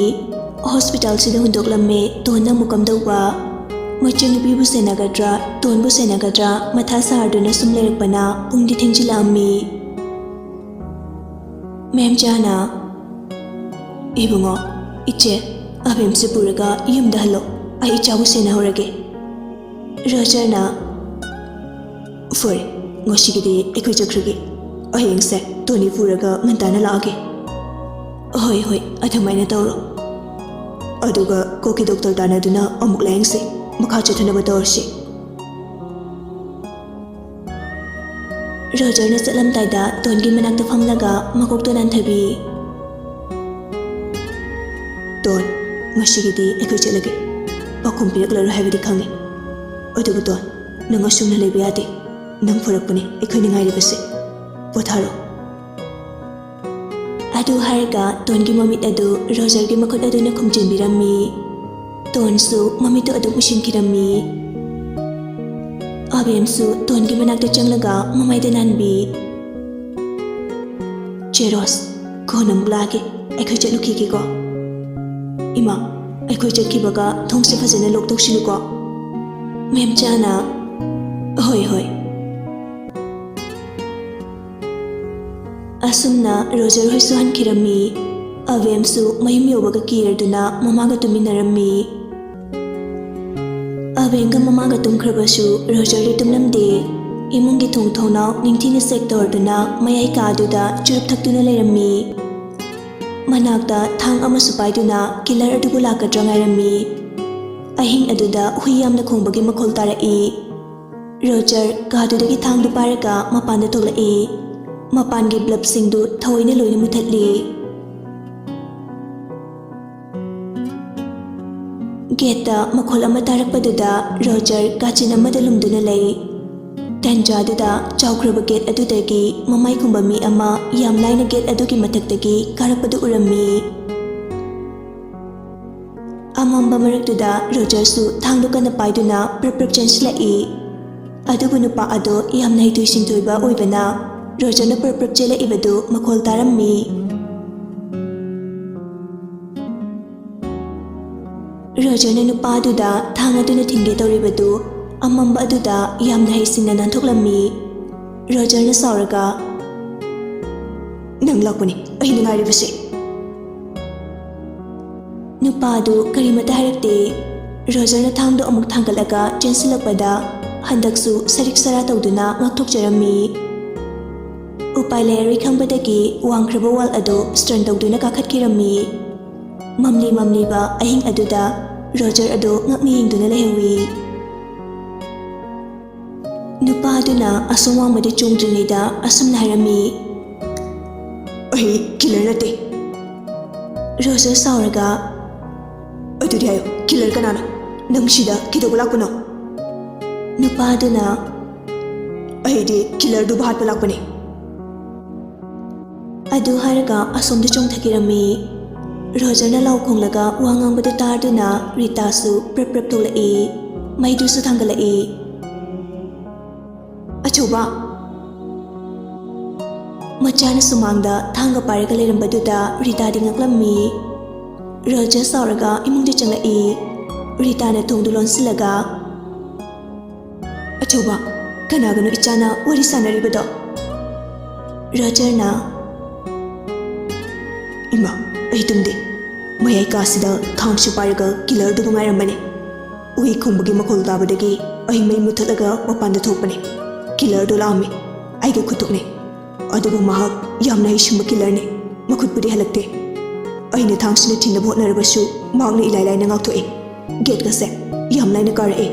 ꯍꯣꯁꯄꯤꯇꯥꯜꯁꯤꯗ ꯍꯨꯟꯗꯣꯛꯂꯝꯃꯦ꯫ ꯇꯣꯟꯅ ꯑꯃꯨꯛ ꯀꯝꯗꯧꯕ? ꯃꯆꯟꯅꯨꯄꯤꯕꯨ ꯁꯦꯟꯅꯒꯗ꯭ꯔꯥ, ꯇꯣꯟꯕꯨ ꯁꯦꯟꯅꯒꯗ꯭ꯔꯥ ꯃꯊꯥ ꯁꯥꯔꯗꯨꯅ ꯁꯨꯝ ꯂꯩꯔꯛꯄꯅ ꯄꯨꯡꯗꯤ ꯊꯦꯡꯖꯤꯜꯂꯛꯑꯝꯃꯤ꯫ ꯃꯦꯝꯆꯥꯅ, "ꯏꯕꯨꯡꯉꯣ, ꯏꯆꯦ, ꯑꯕꯦꯝꯁꯦ ꯄꯨꯔꯒ ꯌꯨꯝꯗ ꯍꯜꯂꯣ꯫ ꯑꯩ ꯏꯆꯥꯕꯨ ꯁꯦꯟꯅꯍꯧꯔꯒꯦ꯫" ꯔꯣꯖꯔꯅ, "ꯐꯔꯦ, ꯉꯁꯤꯒꯤꯗꯤ ꯑꯩꯈꯣꯏ ꯆꯠꯈ꯭ꯔꯒꯦ꯫ ꯍꯌꯦꯡꯁꯦ ꯇꯣꯅꯤ ꯄꯨꯔꯒ ꯉꯟꯇꯥꯅ ꯂꯥꯛꯑꯒꯦ꯫" "ꯍꯣꯏ, ꯍꯣꯏ, ꯑꯗꯨꯃꯥꯏꯅ ꯇꯧꯔꯣ꯫" "ꯑꯗꯨꯒ ꯀꯣꯛꯀꯤ ꯗꯣꯛꯇꯔ ꯇꯥꯟꯅꯗꯨꯅ ꯑꯃꯨꯛ ꯂꯥꯌꯦꯡꯁꯤ꯫ ꯃꯈꯥ ꯆꯠꯊꯅꯕ ꯇꯧꯔꯁꯤ꯫" ꯔꯣꯖꯔꯅ ꯆꯠꯂꯝꯗꯥꯏꯗ ꯇꯣꯟꯒꯤ ꯃꯅꯥꯛꯇ ꯐꯝꯂꯒ ꯃꯀꯣꯛꯇꯣ ꯅꯥꯟꯊꯕꯤ꯫ "ꯇꯣꯟ, ꯉꯁꯤꯒꯤꯗꯤ ꯑꯩꯈꯣꯏ ꯆꯠꯂꯒꯦ꯫ ꯄꯥꯎꯈꯨꯝ ꯄꯤꯔꯛꯂꯔꯣꯏ ꯍꯥꯏꯕꯗꯤ ꯈꯪꯉꯤ꯫ ꯑꯗꯨꯕꯨ ꯇꯣꯟ, ꯅꯪ ꯑꯁꯨꯝꯅ ꯂꯩꯕ ꯌꯥꯗꯦ꯫ ꯅꯪ ꯐꯔꯛꯄꯅꯦ ꯑꯩꯈꯣꯏꯅ ꯉꯥꯏꯔꯤꯕꯁꯦ꯫ ꯄꯣꯊꯥꯔꯣ꯫" ꯑꯗꯨ ꯍꯥꯏꯔꯒ ꯇꯣꯟꯒꯤ ꯃꯃꯤꯠ ꯑꯗꯨ ꯔꯣꯖꯔꯒꯤ ꯃꯈꯨꯠ ꯑꯗꯨꯅ ꯈꯨꯝꯖꯤꯟꯕꯤꯔꯝꯃꯤ꯫ ꯇꯣꯟꯁꯨ ꯃꯃꯤꯠꯇꯨ ꯑꯗꯨꯝ ꯎꯏꯁꯤꯟꯈꯤꯔꯝꯃꯤ꯫ ꯑꯕꯦꯝꯁꯨ ꯇꯣꯟꯒꯤ ꯃꯅꯥꯛꯇ ꯆꯪꯂꯒ ꯃꯃꯥꯏꯗ ꯅꯥꯟꯕꯤ꯫ "ꯆꯦ ꯔꯣꯁ, ꯀꯣꯟꯅ ꯑꯃꯨꯛ ꯂꯥꯛꯑꯒꯦ꯫ ꯑꯩꯈꯣꯏ ꯆꯠꯂꯨꯈꯤꯒꯦꯀꯣ꯫ ꯏꯃꯥ, ꯑꯩꯈꯣꯏ ꯆꯠꯈꯤꯕꯒ ꯊꯣꯡꯁꯦ ꯐꯖꯅ ꯂꯣꯛ ꯇꯧꯁꯤꯜꯂꯨꯀꯣ꯫ ꯃꯦꯝꯆꯥꯅ, "ꯍꯣꯏ, ꯍꯣꯏ꯫" ꯑꯁꯨꯝꯅ ꯔꯣꯖꯔ ꯍꯣꯏꯁꯨ ꯍꯟꯈꯤꯔꯝꯃꯤ꯫ ꯑꯕꯦꯝꯁꯨ ꯃꯌꯨꯝ ꯌꯧꯕꯒ ꯀꯤꯔꯗꯨꯅ ꯃꯃꯥꯒ ꯇꯨꯃꯤꯟꯅꯔꯝꯃꯤ꯫ ꯑꯕꯦꯝꯒ ꯃꯃꯥꯒ ꯇꯨꯝꯈ꯭ꯔꯕꯁꯨ ꯔꯣꯖꯔꯗꯤ ꯇꯨꯝꯂꯝꯗꯦ꯫ ꯏꯃꯨꯡꯒꯤ ꯊꯣꯡ ꯊꯣꯡꯅꯥꯎ ꯅꯤꯡꯊꯤꯅ ꯆꯦꯛ ꯇꯧꯔꯗꯨꯅ ꯃꯌꯥꯏ ꯀꯥꯗꯨꯗ ꯆꯨꯔꯨꯞ ꯊꯛꯇꯨꯅ ꯂꯩꯔꯝꯃꯤ꯫ ꯃꯅꯥꯛꯇ ꯊꯥꯡ ꯑꯃꯁꯨ ꯄꯥꯏꯗꯨꯅ ꯀꯤꯂꯔ ꯑꯗꯨꯕꯨ ꯂꯥꯛꯀꯗ꯭ꯔꯥ ꯉꯥꯏꯔꯝꯃꯤ꯫ ꯑꯍꯤꯡ ꯑꯗꯨꯗ ꯍꯨꯏ ꯌꯥꯝꯅ ꯈꯣꯡꯕꯒꯤ ꯃꯈꯣꯜ ꯇꯥꯔꯛꯏ꯫ ꯔꯣꯖꯔ ꯀꯥꯗꯨꯗꯒꯤ ꯊꯥꯡꯗꯨ ꯄꯥꯏꯔꯒ ꯃꯄꯥꯟꯗ ꯊꯣꯛꯂꯛꯏ꯫ ꯃꯄꯥꯟꯒꯤ ꯕ꯭ꯂꯕꯁꯤꯡꯗꯨ ꯊꯑꯣꯏꯅ ꯂꯣꯏꯅ ꯃꯨꯊꯠꯂꯤ꯫ ꯒꯦꯠꯇ ꯃꯈꯣꯜ ꯑꯃ ꯇꯥꯔꯛꯄꯗꯨꯗ ꯔꯣꯖꯔ ꯀꯥꯆꯤꯟ ꯑꯃꯗ ꯂꯨꯝꯗꯨꯅ ꯂꯩ꯫ ꯇꯟꯖꯥꯗꯨꯗ ꯆꯥꯎꯈ꯭ꯔꯕ ꯒꯦꯠ ꯑꯗꯨꯗꯒꯤ ꯃꯃꯥꯏ ꯀꯨꯝꯕ ꯃꯤ ꯑꯃ ꯌꯥꯝ ꯂꯥꯏꯅ ꯒꯦꯠ ꯑꯗꯨꯒꯤ ꯃꯊꯛꯇꯒꯤ ꯀꯥꯔꯛꯄꯗꯨ ꯎꯔꯝꯃꯤ꯫ ꯑꯃꯝꯕ ꯃꯔꯛꯇꯨꯗ ꯔꯣꯖꯔꯁꯨ ꯊꯥꯡꯗꯨ ꯀꯟꯅ ꯄꯥꯏꯗꯨꯅ ꯄ꯭ꯔꯞ ꯄ꯭ꯔꯞ ꯆꯦꯟꯁꯤꯜꯂꯛꯏ꯫ ꯑꯗꯨꯕꯨ ꯅꯨꯄꯥ ꯑꯗꯣ ꯌꯥꯝꯅ ꯍꯩꯊꯣꯏ ꯁꯤꯡꯊꯣꯏꯕ ꯑꯣꯏꯕꯅ ꯔꯣꯖꯔꯅ ꯄ꯭ꯔꯞ ꯄ꯭ꯔꯞ ꯆꯦꯜꯂꯛꯏꯕꯗꯨ ꯃꯈꯣꯜ ꯇꯥꯔꯝꯃꯤ꯫ ꯔꯣꯖꯔꯅ ꯅꯨꯄꯥꯗꯨꯗ ꯊꯥꯡ ꯑꯗꯨꯅ ꯊꯤꯟꯒꯦ ꯇꯧꯔꯤꯕꯗꯨ ꯑꯃꯝꯕ ꯑꯗꯨꯗ ꯌꯥꯝꯅ ꯍꯩꯁꯤꯡꯅ ꯅꯥꯟꯊꯣꯛꯂꯝꯃꯤ꯫ ꯔꯣꯖꯔꯅ ꯁꯥꯎꯔꯒ, "ꯅꯪ ꯂꯥꯛꯄꯅꯤ, ꯑꯩꯅ ꯉꯥꯏꯔꯤꯕꯁꯦ꯫" ꯅꯨꯄꯥꯗꯨ ꯀꯔꯤꯃꯇ ꯍꯥꯏꯔꯛꯇꯦ꯫ ꯔꯣꯖꯔꯅ ꯊꯥꯡꯗꯨ ꯑꯃꯨꯛ ꯊꯥꯡꯒꯠꯂꯒ ꯆꯦꯟꯁꯤꯜꯂꯛꯄꯗ ꯍꯟꯗꯛꯁꯨ ꯁꯔꯤꯛ ꯁꯔꯥ ꯇꯧꯗꯨꯅ ꯉꯥꯛꯊꯣꯛꯆꯔꯝꯃꯤ꯫ ꯎꯄꯥꯏ ꯂꯩꯔꯔꯣꯏ ꯈꯪꯕꯗꯒꯤ ꯋꯥꯡꯈ꯭ꯔꯕ ꯋꯥꯜ ꯑꯗꯨ ꯁ꯭ꯇꯔꯟ ꯇꯧꯗꯨꯅ ꯀꯥꯈꯠꯈꯤꯔꯝꯃꯤ꯫ ꯃꯝꯂꯤ ꯃꯝꯂꯤꯕ ꯑꯍꯤꯡ ꯑꯗꯨꯗ ꯔꯣꯖꯔ ꯑꯗꯨ ꯉꯛꯅ ꯌꯦꯡꯗꯨꯅ ꯂꯩꯍꯧꯏ꯫ ꯅꯨꯄꯥ ꯑꯗꯨꯅ ꯑꯁꯣꯝ ꯋꯥꯡꯃꯗ ꯆꯣꯡꯗ꯭ꯔꯤꯉꯩꯗ ꯑꯁꯨꯝꯅ ꯍꯥꯏꯔꯝꯃꯤ, "ꯑꯩ ꯀꯤꯂꯔ ꯅꯠꯇꯦ꯫" ꯔꯣꯖꯔ ꯁꯥꯎꯔꯒ, "ꯑꯗꯨꯗꯤ ꯍꯥꯏꯌꯨ, ꯀꯤꯂꯔ ꯀꯅꯥꯅꯣ? ꯅꯪ ꯁꯤꯗ ꯀꯩꯗꯧꯕ ꯂꯥꯛꯄꯅꯣ?" ꯅꯨꯄꯥ ꯑꯗꯨꯅ, "ꯑꯩꯗꯤ ꯀꯤꯂꯔꯗꯨꯕꯨ ꯍꯥꯠꯄ ꯂꯥꯛꯄꯅꯦ꯫" ꯑꯗꯨ ꯍꯥꯏꯔꯒ ꯑꯁꯣꯝꯗ ꯆꯣꯡꯊꯈꯤꯔꯝꯃꯤ꯫ ꯔꯣꯖꯔꯅ ꯂꯥꯎ ꯈꯣꯡꯂꯒ ꯋꯥ ꯉꯥꯡꯕꯗꯨ ꯇꯥꯗꯨꯅ ꯔꯤꯇꯥꯁꯨ ꯄ꯭ꯔꯞ ꯄ꯭ꯔꯞ ꯊꯣꯛꯂꯛꯏ꯫ ꯃꯩꯗꯨꯁꯨ ꯊꯥꯡꯒꯠꯂꯛꯏ꯫ "ꯑꯆꯧꯕ!" ꯃꯆꯥꯅ ꯁꯨꯃꯥꯡꯗ ꯊꯥꯡꯒ ꯄꯥꯏꯔꯒ ꯂꯩꯔꯝꯕꯗꯨꯗ ꯔꯤꯇꯥꯗꯤ ꯉꯛꯂꯝꯃꯤ꯫ ꯔꯣꯖꯔ ꯁꯥꯎꯔꯒ ꯏꯃꯨꯡꯗ ꯆꯪꯂꯛꯏ꯫ ꯔꯤꯇꯥꯅ ꯊꯣꯡꯗꯨ ꯂꯣꯟꯁꯤꯜꯂꯒ, "ꯑꯆꯧꯕ, ꯀꯅꯥꯒꯅꯣ ꯏꯆꯥꯅ ꯋꯥꯔꯤ ꯁꯥꯟꯅꯔꯤꯕꯗꯣ?" ꯔꯣꯖꯔꯅ, "ꯏꯃꯥ, ꯑꯩ ꯇꯨꯝꯗꯦ꯫ ꯃꯌꯥꯏ ꯀꯥꯁꯤꯗ ꯊꯥꯡꯁꯨ ꯄꯥꯏꯔꯒ ꯀꯤꯂꯔꯗꯨꯕꯨ ꯉꯥꯏꯔꯝꯕꯅꯦ꯫ ꯎꯍꯩ ꯈꯣꯡꯕꯒꯤ ꯃꯈꯣꯜ ꯇꯥꯕꯗꯒꯤ ꯑꯩ ꯃꯩ ꯃꯨꯊꯠꯂꯒ ꯃꯄꯥꯟꯗ ꯊꯣꯛꯄꯅꯦ꯫ ꯀꯤꯂꯔꯗꯣ ꯂꯥꯛꯑꯝꯃꯤ꯫ ꯑꯩꯒ ꯈꯨꯠꯊꯣꯛꯅꯩ꯫ ꯑꯗꯨꯕꯨ ꯃꯍꯥꯛ ꯌꯥꯝꯅ ꯍꯩꯁꯤꯡꯕ ꯀꯤꯂꯔꯅꯤ꯫ ꯃꯈꯨꯠꯄꯨꯗꯤ ꯍꯜꯂꯛꯇꯦ꯫ ꯑꯩꯅ ꯊꯥꯡꯁꯤꯅ ꯊꯤꯡꯅꯕ ꯍꯣꯠꯅꯔꯕꯁꯨ ꯃꯍꯥꯛꯅ ꯏꯂꯥꯏ ꯂꯥꯏꯅ ꯉꯥꯛꯊꯣꯛꯑꯦ꯫ ꯒꯦꯠꯀꯁꯦ ꯌꯥꯝ ꯂꯥꯏꯅ ꯀꯥꯔꯛꯑꯦ꯫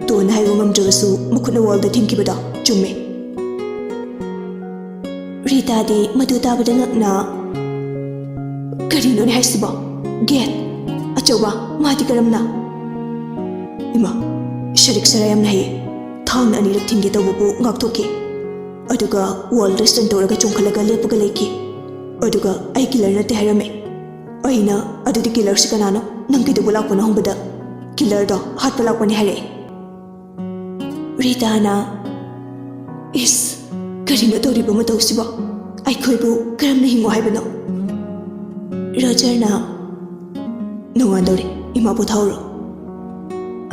ꯇꯣꯟ ꯍꯥꯏꯕ ꯉꯝꯗ꯭ꯔꯕꯁꯨ ꯃꯈꯨꯠꯅ ꯋꯥꯜꯗ ꯊꯤꯡꯈꯤꯕꯗꯣ ꯆꯨꯝꯃꯦ꯫" ꯔꯤꯇꯥꯗꯤ ꯃꯗꯨ ꯇꯥꯕꯗ ꯉꯛꯅ, "ꯀꯔꯤꯅꯣꯅꯦ ꯍꯥꯏꯁꯤꯕꯣ? ꯒꯦꯠ? ꯑꯆꯧꯕ, ꯃꯥꯗꯤ ꯀꯔꯝꯅ?" "ꯏꯃꯥ, ꯁꯔꯤꯛ ꯁꯔꯥ ꯌꯥꯝꯅ ꯍꯩꯌꯦ꯫ ꯊꯥꯡꯅ ꯑꯅꯤꯔꯛ ꯊꯤꯡꯒꯦ ꯇꯧꯕꯕꯨ ꯉꯥꯛꯊꯣꯛꯈꯤ꯫ ꯑꯗꯨꯒ ꯋꯥꯜꯗ ꯁ꯭ꯇꯟ ꯇꯧꯔꯒ ꯆꯣꯡꯈꯠꯂꯒ ꯂꯦꯞꯄꯒ ꯂꯩꯈꯤ꯫ ꯑꯗꯨꯒ ꯑꯩ ꯀꯤꯂꯔ ꯅꯠꯇꯦ ꯍꯥꯏꯔꯝꯃꯦ꯫ ꯑꯩꯅ, 'ꯑꯗꯨꯗꯤ ꯀꯤꯂꯔꯁꯤ ꯀꯅꯥꯅꯣ? ꯅꯪ ꯀꯩꯗꯧꯕ ꯂꯥꯛꯄꯅꯣ?' ꯍꯪꯕꯗ, 'ꯀꯤꯂꯔꯗꯣ ꯍꯥꯠꯄ ꯂꯥꯛꯄꯅꯦ' ꯍꯥꯏꯔꯛꯑꯦ꯫" ꯔꯤꯇꯥꯅ, "ꯏꯁ, ꯀꯔꯤꯅꯣ ꯇꯧꯔꯤꯕ ꯃꯇꯧꯁꯤꯕꯣ? ꯑꯩꯈꯣꯏꯕꯨ ꯀꯔꯝꯅ ꯍꯤꯡꯉꯣ ꯍꯥꯏꯕꯅꯣ?" ꯔꯣꯖꯔꯅ, "ꯅꯣꯡꯉꯥꯟꯗꯧꯔꯦ, ꯏꯃꯥ ꯄꯣꯊꯥꯍꯧꯔꯣ꯫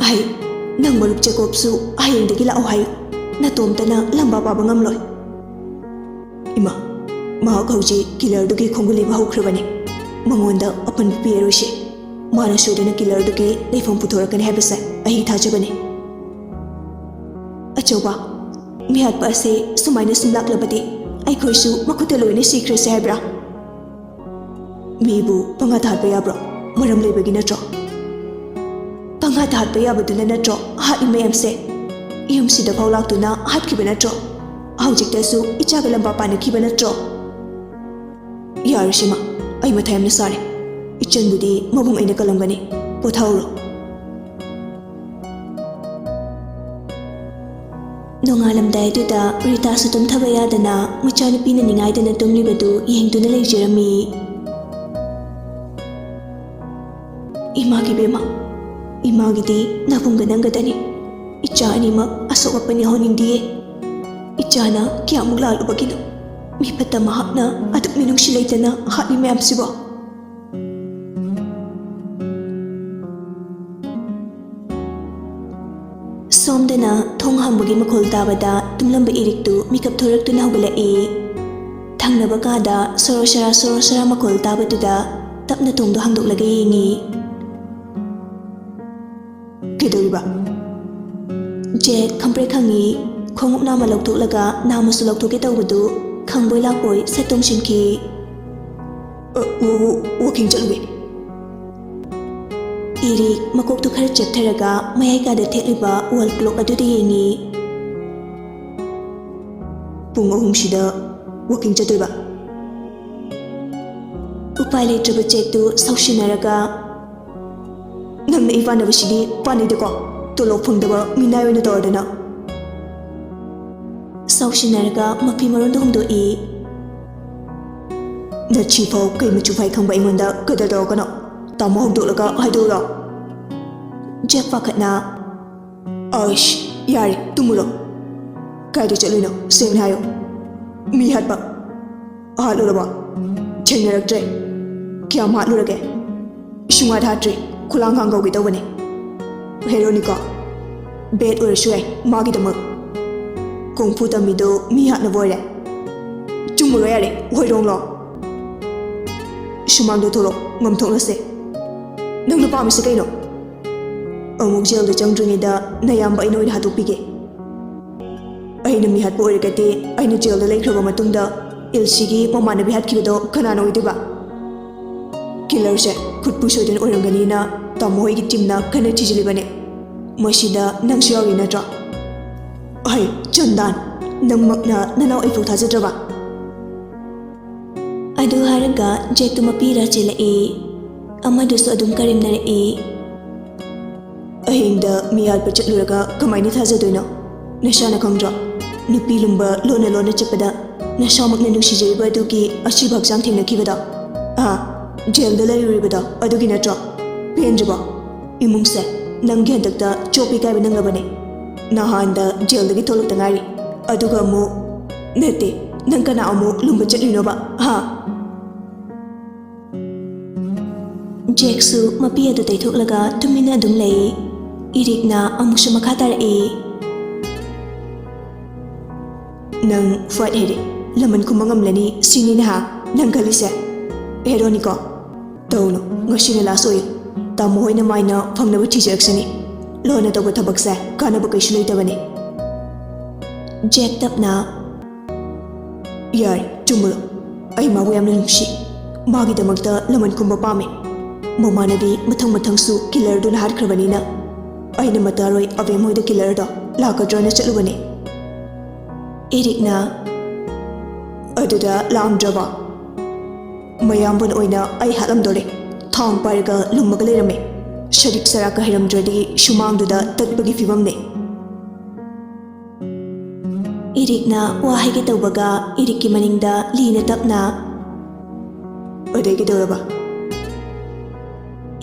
ꯑꯩ, ꯅꯪ ꯃꯔꯨꯞ ꯖꯦꯀꯣꯕꯁꯨ ꯍꯌꯦꯡꯗꯒꯤ ꯂꯥꯛꯑꯣ ꯍꯥꯏꯌꯨ꯫ ꯅꯇꯣꯝꯇꯅ ꯂꯝꯕꯥ ꯄꯥꯕ ꯉꯝꯂꯣꯏ꯫" "ꯏꯃꯥ, ꯃꯍꯥꯛ ꯍꯧꯖꯤꯛ ꯀꯤꯂꯔꯗꯨꯒꯤ ꯈꯣꯡꯒꯨꯜ ꯂꯤꯕ ꯍꯧꯈ꯭ꯔꯕꯅꯤ꯫ ꯃꯉꯣꯟꯗ ꯑꯄꯟꯕ ꯄꯤꯔꯔꯣꯏꯁꯤ꯫ ꯃꯥꯅ ꯁꯣꯏꯗꯅ ꯀꯤꯂꯔꯗꯨꯒꯤ ꯂꯩꯐꯝ ꯄꯨꯊꯣꯔꯛꯀꯅꯤ ꯍꯥꯏꯕꯁꯦ ꯑꯩ ꯊꯥꯖꯕꯅꯤ꯫" "ꯑꯆꯧꯕ, ꯃꯤꯍꯥꯠꯄ ꯑꯁꯤ ꯁꯨꯃꯥꯏꯅ ꯁꯨꯝ ꯂꯥꯛꯂꯕꯗꯤ ꯑꯩꯈꯣꯏꯁꯨ ꯃꯈꯨꯠꯇ ꯂꯣꯏꯅ ꯁꯤꯈ꯭ꯔꯁꯦ ꯍꯥꯏꯕ꯭ꯔꯥ?" "ꯃꯤꯕꯨ ꯄꯪꯍꯥꯠ ꯍꯥꯠꯄ ꯌꯥꯕ꯭ꯔꯣ? ꯃꯔꯝ ꯂꯩꯕꯒꯤ ꯅꯠꯇ꯭ꯔꯣ? ꯄꯪꯍꯥꯠ ꯍꯥꯠꯄ ꯌꯥꯕꯗꯨꯅ ꯅꯠꯇ꯭ꯔꯣ ꯍꯥꯠꯂꯤ ꯃꯌꯥꯝꯁꯦ? ꯌꯨꯝꯁꯤꯗ ꯐꯥꯎ ꯂꯥꯛꯇꯨꯅ ꯍꯥꯠꯈꯤꯕ ꯅꯠꯇ꯭ꯔꯣ? ꯍꯧꯖꯤꯛꯇꯁꯨ ꯏꯆꯥꯒ ꯂꯝꯕꯥ ꯄꯥꯅꯈꯤꯕ ꯅꯠꯇ꯭ꯔꯣ?" "ꯌꯥꯔꯦ ꯁꯤꯃ, ꯑꯩ ꯃꯊꯥ ꯌꯥꯝꯅ ꯁꯥꯔꯦ꯫ ꯏꯆꯟꯕꯨꯗꯤ ꯃꯕꯨꯡ ꯑꯩꯅ ꯀꯜꯂꯝꯒꯅꯤ꯫ ꯄꯣꯊꯥꯍꯧꯔꯣ꯫" ꯅꯣꯡꯉꯥꯜꯂꯝꯗꯥꯏꯗꯨꯗ ꯔꯤꯇꯥꯁꯨ ꯇꯨꯝꯊꯕ ꯌꯥꯗꯅ ꯃꯆꯥꯅꯨꯄꯤꯅ ꯅꯤꯡꯉꯥꯏꯗꯅ ꯇꯨꯝꯂꯤꯕꯗꯨ ꯌꯦꯡꯗꯨꯅ ꯂꯩꯖꯔꯝꯃꯤ꯫ "ꯏꯃꯥꯒꯤ ꯕꯦꯝꯃ, ꯏꯃꯥꯒꯤꯗꯤ ꯅꯕꯨꯡꯒ ꯅꯪꯒꯗꯅꯤ꯫ ꯏꯆꯥ ꯑꯅꯤꯃꯛ ꯑꯁꯣꯛ ꯑꯄꯟ ꯌꯥꯎꯍꯟꯅꯤꯡꯗꯤꯌꯦ꯫ ꯏꯆꯥꯅ ꯀꯌꯥꯃꯨꯛ ꯂꯥꯜꯂꯨꯕꯒꯤꯅꯣ? ꯃꯤꯐꯠꯇ ꯃꯍꯥꯛꯅ ꯑꯗꯨꯛ ꯃꯤꯅꯨꯡꯁꯤ ꯂꯩꯇꯅ ꯍꯥꯠꯂꯤ ꯃꯌꯥꯝꯁꯤꯕꯣ? ꯁꯣꯝꯗꯅ ꯊꯣꯡ ꯍꯥꯡꯕꯒꯤ ꯃꯈꯣꯜ ꯇꯥꯕꯗ ꯇꯨꯝꯂꯝꯕ ꯏꯔꯤꯛꯇꯨ ꯃꯤꯀꯞ ꯊꯣꯔꯛꯇꯨꯅ ꯍꯧꯒꯠꯂꯛꯏ꯫ ꯊꯪꯅꯕ ꯀꯥꯗ ꯁꯣꯔꯣ ꯁꯔꯥ ꯁꯣꯔꯣ ꯁꯔꯥ ꯃꯈꯣꯜ ꯇꯥꯕꯗꯨꯗ ꯇꯞꯅ ꯊꯣꯡꯗꯣ ꯍꯥꯡꯗꯣꯛꯂꯒ ꯌꯦꯡꯉꯤ꯫ ꯀꯩꯗꯧꯔꯤꯕ? ꯖꯦꯛ ꯈꯪꯄ꯭ꯔꯦꯛ ꯈꯪꯉꯤ꯫ ꯈꯣꯡꯎꯞ ꯅꯥꯝꯃ ꯂꯧꯊꯣꯛꯂꯒ ꯅꯥꯝꯃꯁꯨ ꯂꯧꯊꯣꯛꯀꯦ ꯇꯧꯕꯗꯨ ꯈꯪꯕꯣꯏ ꯂꯥꯛꯄꯣꯏ ꯁꯠ ꯇꯣꯡꯁꯤꯟꯈꯤ꯫ ꯑ, ꯋ-, ꯋ-, walking ꯆꯠꯂꯨꯒꯦ꯫ ꯏꯔꯤꯛ ꯃꯀꯣꯛꯇꯨ ꯈꯔ ꯆꯦꯞꯊꯔꯒ ꯃꯌꯥꯏ ꯀꯥꯗ ꯊꯦꯠꯂꯤꯕ wall clock ꯑꯗꯨꯗ ꯌꯦꯡꯉꯤ꯫ ꯄꯨꯡ ꯑꯍꯨꯝꯁꯤꯗ walking ꯆꯠꯇꯣꯏꯕ? ꯎꯄꯥꯏ ꯂꯩꯇ꯭ꯔꯕ ꯖꯦꯛꯇꯨ ꯁꯥꯎꯁꯤꯟꯅꯔꯒ, "ꯅꯪꯅ ꯏ ꯄꯥꯟꯅꯕꯁꯤꯗꯤ ꯄꯥꯟꯅꯩꯗꯀꯣ, ꯇꯣꯂꯣꯞ ꯐꯪꯗꯕ ꯃꯤꯅꯥꯏ ꯑꯣꯏꯅ ꯇꯧꯔꯗꯅ꯫" ꯁꯥꯎꯁꯤꯟꯅꯔꯒ ꯃꯐꯤ ꯃꯔꯣꯟꯗꯣ ꯍꯨꯝꯗꯣꯛꯏ꯫ "ꯅꯊ꯭ꯔꯤꯐꯥꯎ ꯀꯩ ꯃꯆꯨ ꯐꯥꯏ ꯈꯪꯕ ꯑꯩꯉꯣꯟꯗ ꯀꯗꯔ ꯇꯧꯔꯛꯀꯅꯣ꯫ ꯇꯥꯃꯣ ꯍꯧꯗꯣꯛꯂꯒ ꯍꯥꯏꯗꯣꯛꯎꯔꯣ?" ꯖꯦꯛ ꯄꯥꯈꯠꯅ, "ꯑꯁ, ꯌꯥꯔꯦ, ꯇꯨꯝꯃꯨꯔꯣ꯫ ꯀꯥꯏꯗ ꯆꯠꯂꯨꯏꯅꯣ? ꯁꯦꯡꯅ ꯍꯥꯏꯌꯨ꯫ ꯃꯤ ꯍꯥꯠꯄ ꯍꯥꯠꯂꯨꯔꯕꯣ? ꯊꯦꯡꯅꯔꯛꯇ꯭ꯔꯦ꯫ ꯀꯌꯥꯝ ꯍꯥꯠꯂꯨꯔꯒꯦ?" "ꯁꯨꯡꯍꯥꯠ ꯍꯥꯠꯇ꯭ꯔꯤ꯫ ꯈꯨꯂꯥꯡ ꯈꯥꯡ ꯀꯧꯒꯦ ꯇꯧꯕꯅꯦ꯫" "ꯍꯦꯔꯣꯅꯤꯀꯣ? ꯕꯦꯠ ꯑꯣꯏꯔꯁꯨ ꯌꯥꯏ ꯃꯥꯒꯤꯗꯃꯛ꯫ ꯀꯣꯡꯐꯨ ꯇꯝꯃꯤꯗꯣ ꯃꯤ ꯍꯥꯠꯅꯕ ꯑꯣꯏꯔꯦ꯫ ꯆꯨꯝꯃꯨꯔꯣ ꯌꯥꯔꯦ, ꯍꯣꯏꯔꯣꯡꯂꯣ꯫ ꯁꯨꯃꯥꯡꯗ ꯊꯣꯛꯂꯛꯑꯣ, ꯉꯝꯊꯣꯛꯅꯁꯦ꯫ ꯅꯪꯅ ꯄꯥꯝꯃꯤꯁꯦ ꯀꯩꯅꯣ? ꯑꯃꯨꯛ ꯖꯦꯜꯗ ꯆꯪꯗ꯭ꯔꯤꯉꯩꯗ ꯅꯌꯥꯝꯕ ꯑꯩꯅ ꯑꯣꯏꯅ ꯍꯥꯠꯇꯣꯛꯄꯤꯒꯦ꯫" "ꯑꯩꯅ ꯃꯤ ꯍꯥꯠꯄ ꯑꯣꯏꯔꯒꯗꯤ ꯑꯩꯅ ꯖꯦꯜꯗ ꯂꯩꯈ꯭ꯔꯕ ꯃꯇꯨꯡꯗ ꯏꯜꯁꯤꯒꯤ ꯃꯃꯥꯟꯅꯕꯤ ꯍꯥꯠꯈꯤꯕꯗꯣ ꯀꯅꯥꯅ ꯑꯣꯏꯗꯣꯏꯕ?" "ꯀꯤꯂꯔꯁꯦ ꯈꯨꯠꯄꯨ ꯁꯣꯏꯗꯅ ꯑꯣꯏꯔꯝꯒꯅꯤꯅ ꯇꯥꯃꯣ ꯍꯣꯏꯒꯤ ꯇꯤꯝꯅ ꯀꯟꯅ ꯊꯤꯖꯤꯜꯂꯤꯕꯅꯦ꯫ ꯃꯁꯤꯗ ꯅꯪꯁꯨ ꯌꯥꯎꯔꯤ ꯅꯠꯇ꯭ꯔꯣ?" "ꯑꯍꯩ, ꯆꯟꯗꯥꯟ, ꯅꯪꯃꯛꯅ ꯅꯅꯥꯎ ꯑꯩꯐꯥꯎ ꯊꯥꯖꯗ꯭ꯔꯕ?" ꯑꯗꯨ ꯍꯥꯏꯔꯒ ꯖꯦꯛꯇꯨ ꯃꯄꯤꯔ ꯆꯦꯜꯂꯛꯏ꯫ ꯑꯃꯗꯨꯁꯨ ꯑꯗꯨꯝ ꯀꯔꯦꯝꯅꯔꯛꯏ꯫ "ꯑꯍꯤꯡꯗ ꯃꯤ ꯍꯥꯠꯄ ꯆꯠꯂꯨꯔꯒ ꯀꯃꯥꯏꯅ ꯊꯥꯖꯗꯣꯏꯅꯣ? ꯅꯁꯥꯅ ꯈꯪꯗ꯭ꯔꯣ? ꯅꯨꯄꯤ ꯂꯨꯝꯕ ꯂꯣꯟꯅ ꯂꯣꯟꯅ ꯆꯠꯄꯗ ꯅꯁꯥꯃꯛꯅ ꯅꯨꯡꯁꯤꯖꯔꯤꯕ ꯑꯗꯨꯒꯤ ꯑꯁꯤꯕ ꯍꯛꯆꯥꯡ ꯊꯦꯡꯅꯈꯤꯕꯗꯣ? ꯑꯥ, ꯖꯦꯜꯗ ꯂꯩꯔꯨꯔꯤꯕꯗꯣ ꯑꯗꯨꯒꯤ ꯅꯠꯇ꯭ꯔꯣ? ꯄꯦꯟꯗ꯭ꯔꯤꯕꯣ? ꯏꯃꯨꯡꯁꯦ ꯅꯪꯒꯤ ꯍꯟꯗꯛꯇ ꯆꯣꯞꯄꯤ ꯀꯥꯏꯕ ꯅꯪꯂꯕꯅꯦ꯫ ꯅꯍꯥꯟꯗ ꯖꯦꯜꯗꯒꯤ ꯊꯣꯛꯂꯛꯇ ꯉꯥꯏꯔꯤ, ꯑꯗꯨꯒ ꯑꯃꯨꯛ, ꯅꯠꯇꯦ, ꯅꯪ ꯀꯅꯥ ꯑꯃꯨꯛ ꯂꯨꯝꯕ ꯆꯠꯂꯤꯅꯣꯕ? ꯍꯥ? ꯖꯦꯛꯁꯨ ꯃꯄꯤ ꯑꯗꯨ ꯇꯩꯊꯣꯛꯂꯒ ꯇꯨꯃꯤꯟꯅ ꯑꯗꯨꯝ ꯂꯩ꯫ ꯏꯔꯤꯛꯅ ꯑꯃꯨꯛꯁꯨ ꯃꯈꯥ ꯇꯥꯔꯛꯏ꯫ ꯅꯪ ꯐ꯭ꯂꯥꯏꯠ ꯍꯩꯔꯦ, ꯂꯃꯟ ꯈꯨꯝꯕ ꯉꯝꯂꯅꯤ ꯁꯤꯅꯤ ꯅꯍꯥ ꯅꯪ ꯈꯜꯂꯤꯁꯦ? ꯍꯦꯔꯣꯅꯤꯀꯣ? ꯇꯧꯅꯨ, ꯉꯁꯤꯅ ꯂꯥꯁ ꯑꯣꯏꯌꯨ꯫ ꯇꯥꯃꯣ ꯍꯣꯏꯅ ꯃꯥꯏꯅ ꯐꯪꯅꯕ ꯊꯤꯖꯔꯛꯁꯅꯤ꯫ ꯂꯣꯟꯅ ꯇꯧꯕ ꯊꯕꯛꯁꯦ ꯀꯥꯟꯅꯕ ꯀꯩꯁꯨ ꯂꯩꯇꯕꯅꯤ꯫ ꯖꯦꯛ ꯇꯞꯅ, ꯌꯥꯔꯦ, ꯆꯨꯝꯃꯨꯔꯣ꯫ ꯑꯩ ꯃꯥꯕꯨ ꯌꯥꯝꯅ ꯅꯨꯡꯁꯤ꯫ ꯃꯥꯒꯤꯗꯃꯛꯇ ꯂꯃꯟ ꯈꯨꯝꯕ ꯄꯥꯝꯃꯦ꯫ ꯃꯃꯥꯅꯗꯤ ꯃꯊꯪ ꯃꯊꯪꯁꯨ ꯀꯤꯂꯔꯗꯨꯅ ꯍꯥꯠꯈ꯭ꯔꯕꯅꯤꯅ ꯑꯩꯅ ꯃꯇꯥꯔꯣꯏ ꯑꯕꯦꯝ ꯍꯣꯏꯗ ꯀꯤꯂꯔꯗꯣ ꯂꯥꯛꯀꯗ꯭ꯔꯅ ꯆꯠꯂꯨꯕꯅꯦ꯫ ꯏꯔꯤꯛꯅ, ꯑꯗꯨꯗ ꯂꯥꯛꯑꯝꯗ꯭ꯔꯕꯣ? ꯃꯌꯥꯝꯕꯅ ꯑꯣꯏꯅ ꯑꯩ ꯍꯥꯠꯂꯝꯗꯣꯔꯦ꯫ ꯊꯥꯡ ꯄꯥꯏꯔꯒ ꯂꯨꯝꯃꯒ ꯂꯩꯔꯝꯃꯦ꯫ ꯁꯔꯤꯛ ꯁꯔꯥꯛꯀ ꯍꯩꯔꯝꯗ꯭ꯔꯗꯤ ꯁꯨꯃꯥꯡꯗꯨꯗ ꯇꯠꯄꯒꯤ ꯐꯤꯕꯝꯅꯦ꯫ ꯏꯔꯤꯛꯅ ꯋꯥ ꯍꯥꯏꯒꯦ ꯇꯧꯕꯒ ꯏꯔꯤꯛꯀꯤ ꯃꯅꯤꯡꯗ ꯂꯤꯅ ꯇꯞꯅ, ꯑꯗꯩ ꯀꯩꯗꯧꯔꯕ?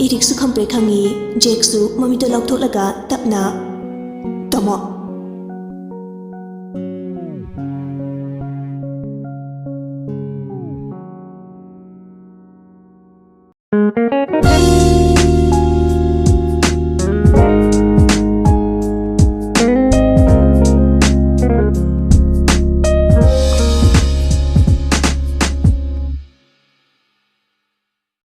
ꯏꯔꯤꯛꯁꯨ ꯈꯪꯄ꯭ꯔꯦꯛ ꯈꯪꯉꯤ꯫ ꯖꯦꯛꯁꯨ ꯃꯃꯤꯠꯇꯣ ꯂꯥꯎꯊꯣꯛꯂꯒ ꯇꯞꯅ, ꯇꯥꯃꯣ,